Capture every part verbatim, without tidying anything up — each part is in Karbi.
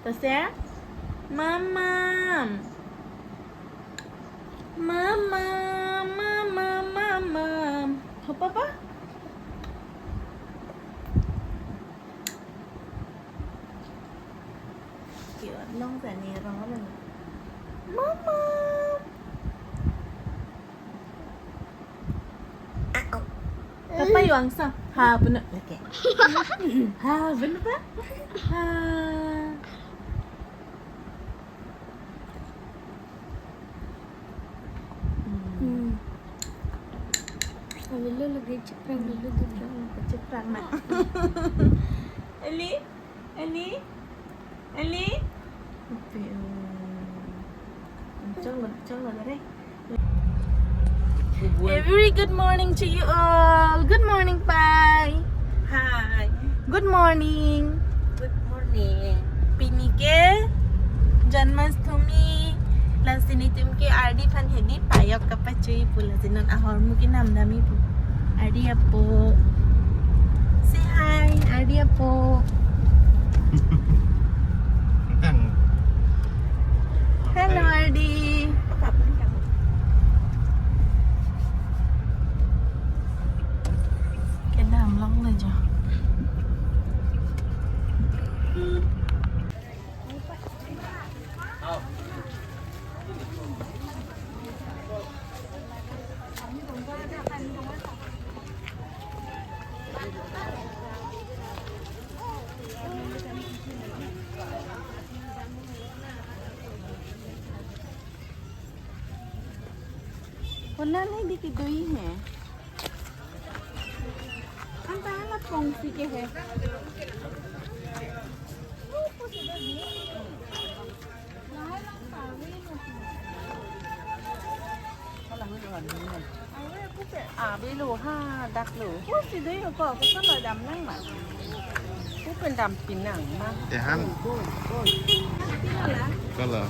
Terus ya? Mama. Mama, mama, mama. Apa, apa? Cute, long tani rong. Mama. Papa yuang sa. Ha, benar. Oke. Ha, benar, Pak? Ha. Hmm. Ambil dulu lagi ceprang dulu dulu. Ceprang, nak. Eli? Eli? Eli? Oke, eh. Chalo, chalo, deh. A very good morning to you all. Good morning, Pai. Hi. Good morning. Good morning. Pini ke Janmashtami. Lasi nelitum ke ardi aphan hedi payok kapachui pu, lasi non ahormu ke namdamji pu. Ardi apo. Say hi, Ardi apo. Kan. Hello, Ardi. Kedam longlo jo. Kona nahi dei, kedoi he. Anta hala kongsi ke he. Avelo ha, daklo. Kongsi dei ko, ko sala dam nang ma. Ko pen dam pin nang ma. Ehan. Kala.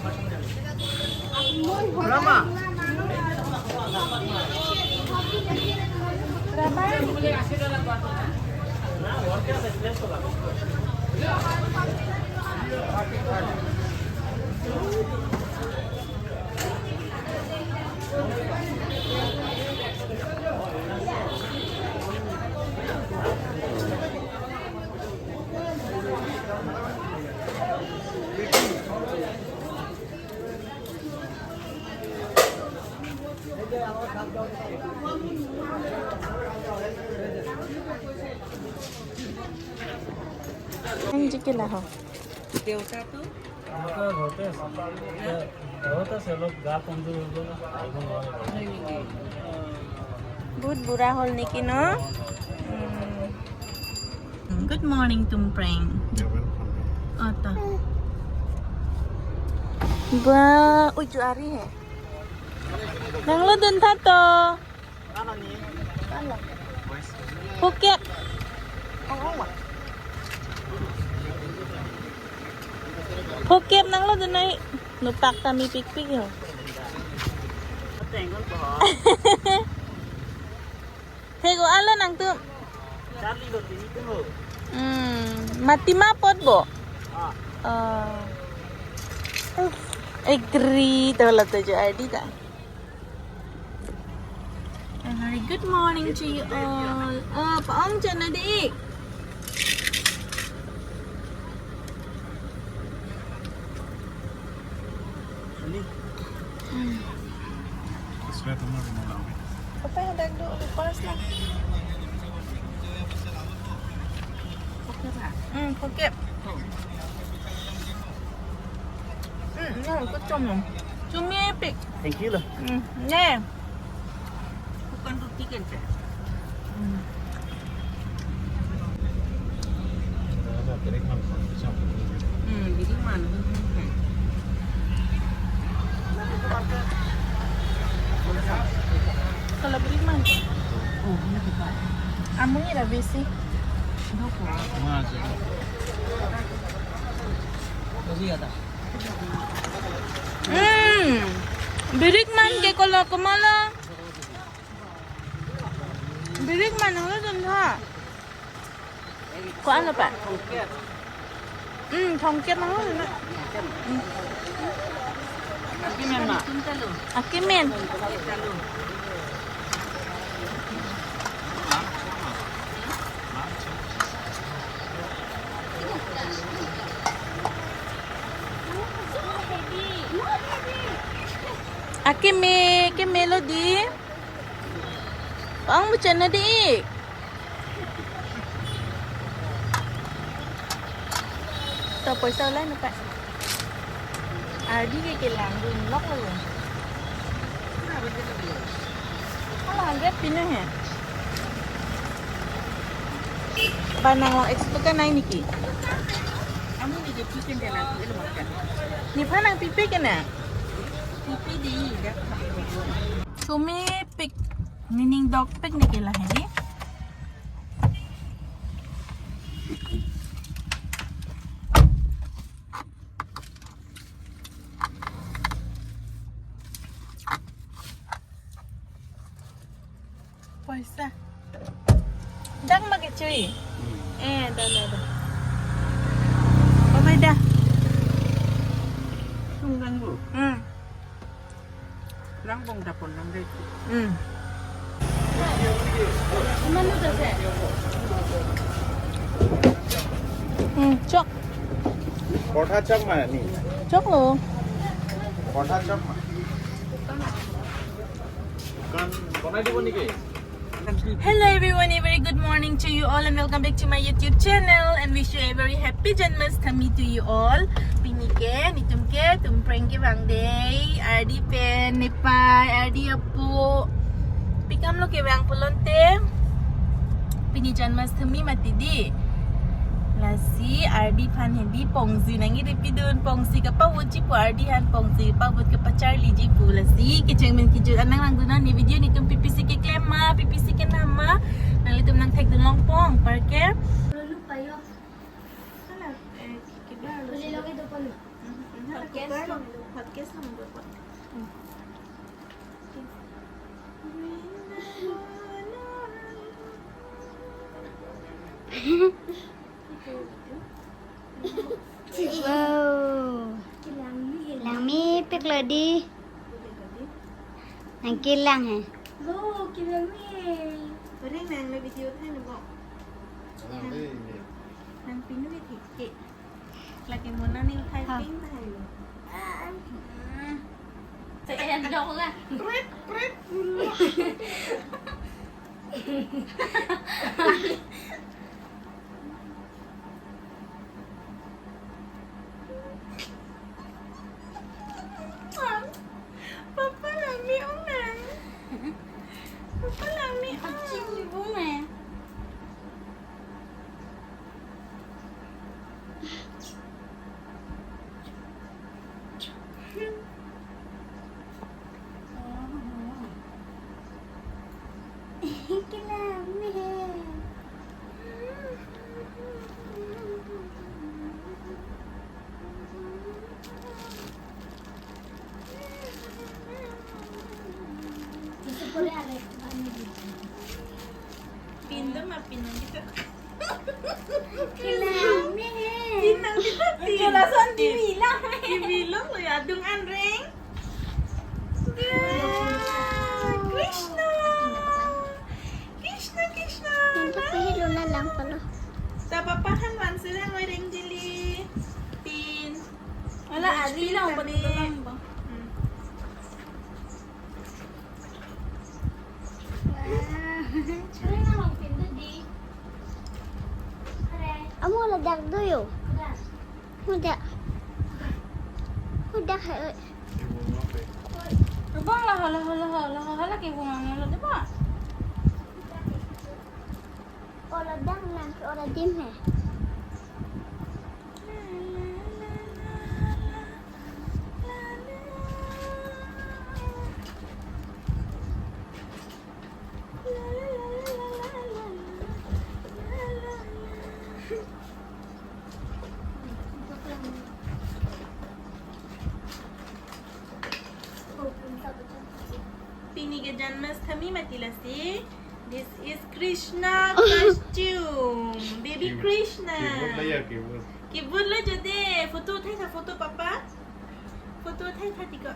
Ang jikila ho. দেউতাটো? দেউতা ঘৰতে আছে। এতিয়া ঘৰত আছে, অলপ গা কমজোৰ হৈ গ'ল, আহিব নোৱাৰে। হয় নেকি? বহুত বুঢ়া হ'ল নেকি ন? উম। Good morning, Tumpreng. You're welcome. Oh, to. Ba, uju ari he. Nanglo dun tha to. Ano ni? Ano? Phuket. Ang, ang, wa. Phuket nanglo dun nai. Nupak ta mepikpik ho. Ateng kon po. Hego alo nangtum. Charli lo tini tu ho. Hmm, mati ma apot bo. Ah. Oh. Agree to la to jo Ardi ta. A very good morning to you all. Oh, pa-ong chana di. Ani. Hmm. Isme tumar mo lang. Apa yang dak do lepas lah. Oke, Pak. Hmm, oke. Hmm, no, ikut chom no. Chom ye pik. Thank you lah. Hmm, ne. Bukan roti kan, Cak? Hmm. Hmm, jadi mana? Kalau beri mana? Oh, ini bukan. Amunya dah besi. Doko. Mana sih? Besi ya, tak? Hmm. Birik man ke kolo kumalo. Birik man nanglo dun tha. Ko-an lo, Pa? Hmm, thomkep nanglo na. Hmm. Akimen. Akeme, keme lo di. Ang mo chana di. To poisa ulai nangpa. Ardi ke kelang dun lok lo. Hala hundred pinu he. Ba nang long explore ka nai niki. Amu ni je piken de lang, elo makan. Nephan nangpipe ke na. Pipe di, dak. Sumi pik, meaning dog pik niki la he di. Poisa. Dak ma kechui. Hmm. Eh, da, da, da. Bye bye da. Tunggang bu. Hmm. Langbong dapon lang deh. Hmm. Hmm, chok. Portha chok ma ni? Chok lo. Portha chok ma? Kan, konai di boni ke? Hello everyone, a very good morning to you all and welcome back to my YouTube channel and wish you a very happy Janmashtami to you all. Pini ke, nitum ke, tum prank kevang dei, Ardi pen, nepei, Ardi apo. Pi kam lo kevang pulote, pini Janmashtami mati di. Lasi Ardi phan hedi pongsi nangkiri pidun, pongsi kapavutji pu Ardi han, pongsi kapavut kapacharliji pu, lasi kecheng pen kejut an nanglangdun an ne video, nitum pipisi keklem ma, pipisi kenam ma, nanglitum nangthekdun longpo, anparke. Lulu payo. Hala, eh, kibar lo. Lulu lagi dopan. Mhm, mhm. Hot case lo, hot case lo, hot case lo. Wow. Langmepik lo di. Nangkelang he. Lo, kelang me. Oreng nang lo video than bo. Nang pinu thik ke. Lagi mona ni khai ping than lo. Saya dong lah. Prit, prit, prit. Papa langme-ong nang. Papa langme-ong. Kacing di bunga. Pintu ma pinang kita. Pinang kita. Pinang kita. Pinang kita. Pinang kita. Pinang lo ya, adung anreng. Krishna. Krishna, Krishna. Pintu pahit lo na lang palo. Ta papa han van sila ngoy reng jili. Pin. Wala, adi lang, pati lang ba? Hmm. Amo ladak do yo. Ladak. Ladak hai. Abang lah, lah, lah, lah, lah, lah, kebunga lo, di ba? Ora dang nang ke ora dim he. Pini ke Janmashtami mati lasi. This is Krishna costume. Baby Krishna. Keyboard la ya, keyboard. Keyboard lo jodi, photo uthai tha, photo papa. Photo uthai tha tiko.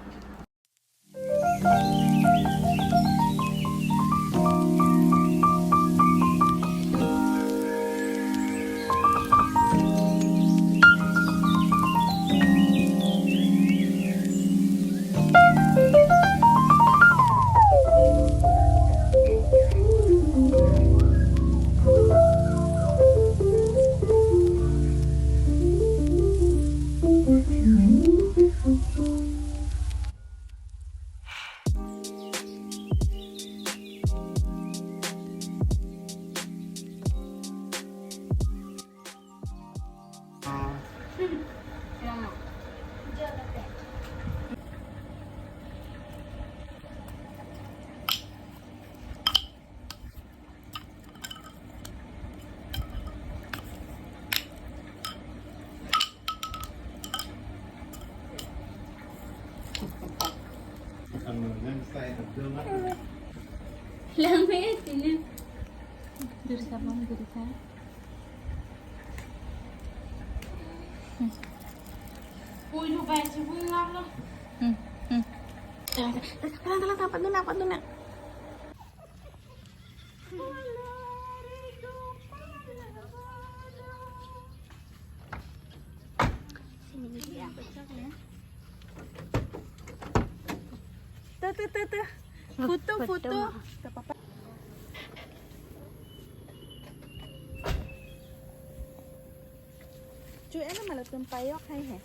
Langme sini. Dursa bang, dursa. Ui, lu bai si bung ngap lo. Hmm, hmm. Telang, telang, telang, pat nunak, pat nunak. Tuh, tuh, tuh, tuh. Foto, foto. Gak apa-apa. Cuy, ano malah tumpayok hai he.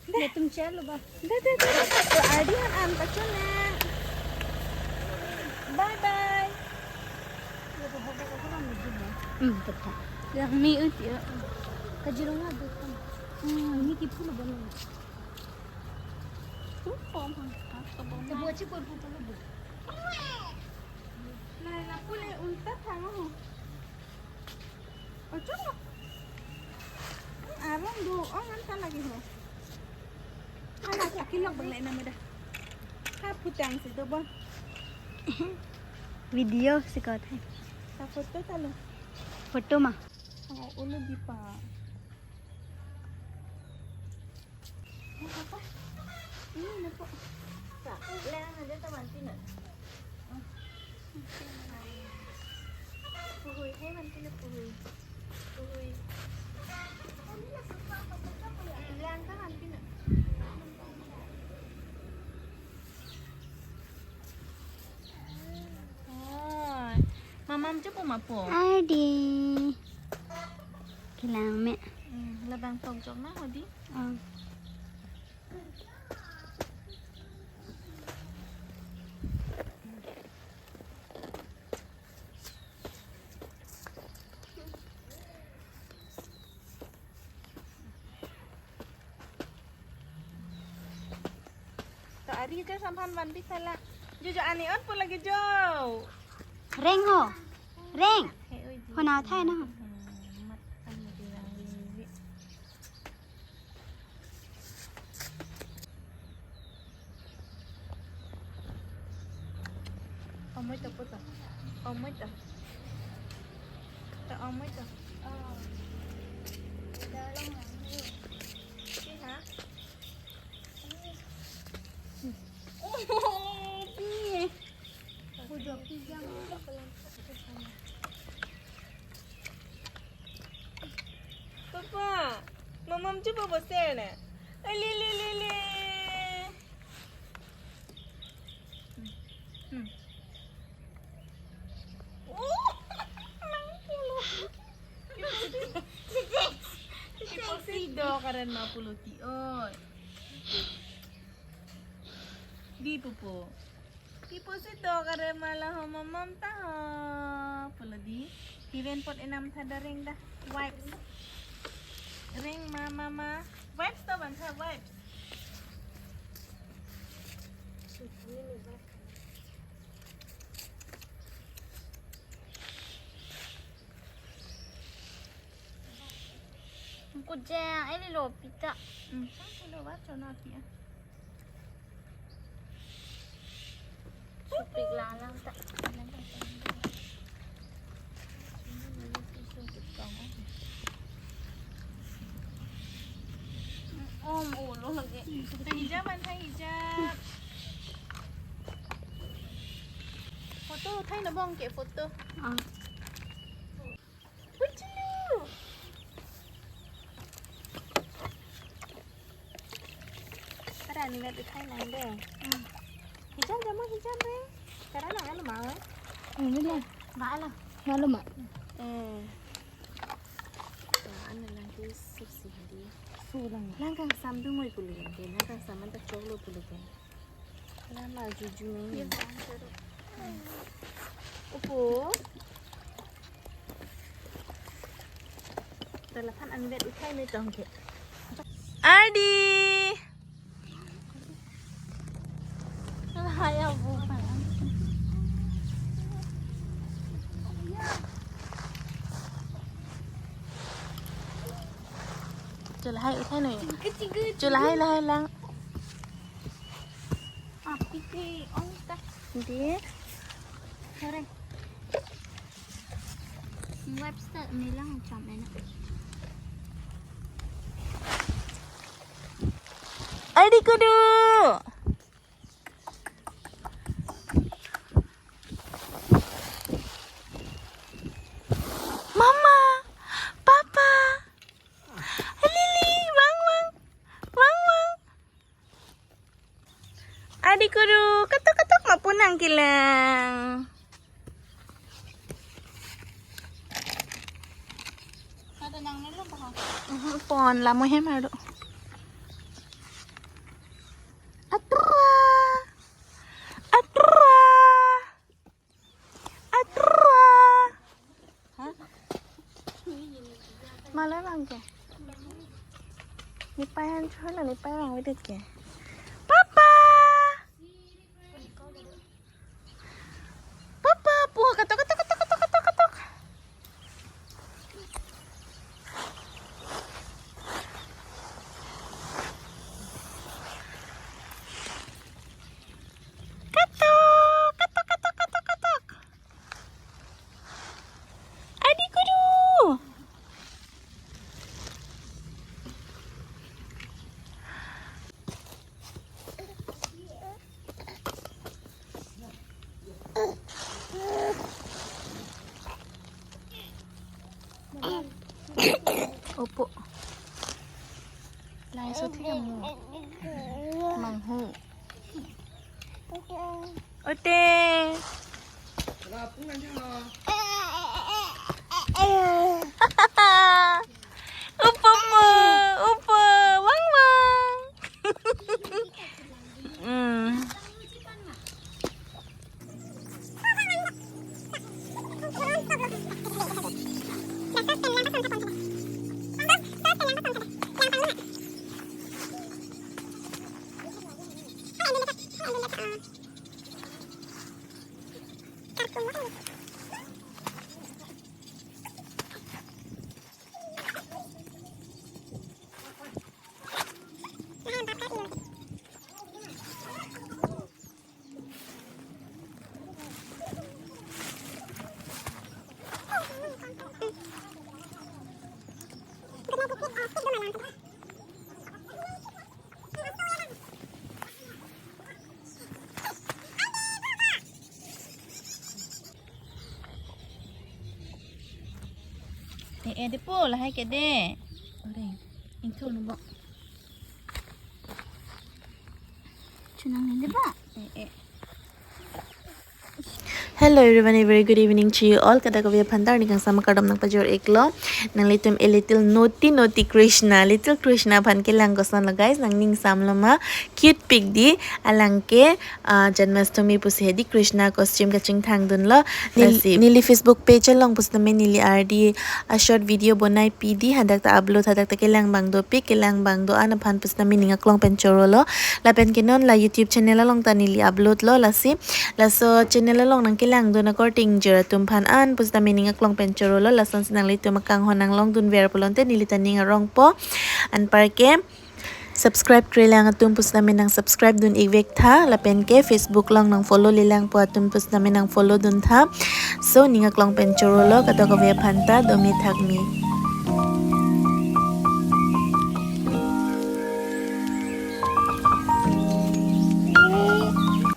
Latum chalo ba. Dah, dah, dah, dah. Tuh, Adi han an pachun na. Bye bye. Hmm, tepat. Yang ni uti ya. Kajirong ada kan. Hmm, ini kipu lo bono. Tuh, pom, ha, ha, kebon. Kebu aci pun pupu lo bu. Nah, nah, pule untat hango. Ocho lo. Hmm, arong do, oh, ngan ta lagi ho. Hala, sakilok bang le namu dah. Ha, putang si do bang. Video si kau thai. Ta foto ta lo. Foto ma. Oh, ulo di pa. Ini na po. Sa, lang aja teman sini. Puhui, hai man pina puhui. Puhui. Lang teman sini. Oh, mamam cupo ma po. Adi. Kelang me. Hmm, labang tong jok na hodi. Oh. To ari ke samphan van bisala. Jo, jo, ani on po lagi jo. Reng ho. Reng. Hei, oi, di. Hona thai na. Hmm, mat kan lagi lang lagi. Omoi to puto. Omoi to. To omoi to. Oh. Dalang lang. Si ha? Oh, pi. Pujo pi jang. Papa, mamam cupo bosel na. Ai, li, li, li, li. Hmm. Oh, nang pulo. Kipo si do karen ma pulo ti, oi. Di pupo. Kipo si do karen ma la ho mamam ta ho. Pulo di. Kiven pot enam tha da reng da. Wipes. Reng ma, ma, ma. Wipes to ban tha, wipes. Kujang, eh, lilo pita. Hmm, kan lilo ba chona pia. Supik lalang ta. Lalang ta. Ini lagi susu kong. Hijab, man hai hijab. Photo uthai na bong ke photo. Ah. Uchilu. Kada ni met uthai nang de. Hmm. Hijab jama hijab re. Kada nang alo ma. Ini lah. Ma alo. Malu ma. Eh. Wah, ana lang ke sip si hadi. Sulang. Lang kangsam dungoi puli ke. Lang kangsam anta choklo puli ke. Lama juju. Iya, bang, seru. Upo. Telepon anvet uthai ni tong ke. Ardi. Alah, ya, bu. Chulahai uthai noi. Chulahai lahai lang. Api ke ong ta. Dia. Sore. Webster nilang cham ena. Adi kudu. Mama, Papa, Lily, Wang Wang, Wang Wang. Adi kudu, katok katok ma punang kelang. Ada nang nelo pa? Mhm, pon lamo hem ado. Atra. Atra. Atra. Hah? Malah lang ke? Ni payan chula ni payan wedit ke? Papa. Papa, pu, katok, katok, katok, katok, katok, katok. Katok, katok, katok, katok, katok. Adi kudu. Opo. Lai so thik mo. Manghu. Ote. Upo mo, upo, Wang Wang. Hmm. Eh, eh, depo lahai ke de. Ore, ingthur nungbo. Chunang nende ba? Eh, eh. Hello everyone, a very good evening to you all. Kada kavya phantar ni kangsam kardom nang pajor iklo. Nanglitum a little naughty naughty Krishna, little Krishna aphan kelang koson lo guys, nangning samlo ma, cute pik di, alang ke, ah, Janmashtami pusi hedi Krishna costume kachingthang dunlo. Nil-, lasi neli Facebook page along pusitame neli ardi a short video bonai pi di, hadak ta upload, hadak ta kelang bang dopik, kelang bang do-an aphan pusitame ning aklong pen chorolo. Lapen ke non la YouTube channel along ta neli upload lo, lasi laso channel along nangkelang dun akorte ingjir atum aphan an pusitame ning aklong pen chorolo, lasonsi nanglitum akanghon nanglong dunver pulote neli ta ning arongpo. Anparke subscribe krelang atum pusitame nang subscribe dun ikvek tha, lapen ke Facebook along nang follow lelang pu atum pusitame nang follow dun tha. So, ning aklong pen chorolo, katok kavya phanta, dome thakme.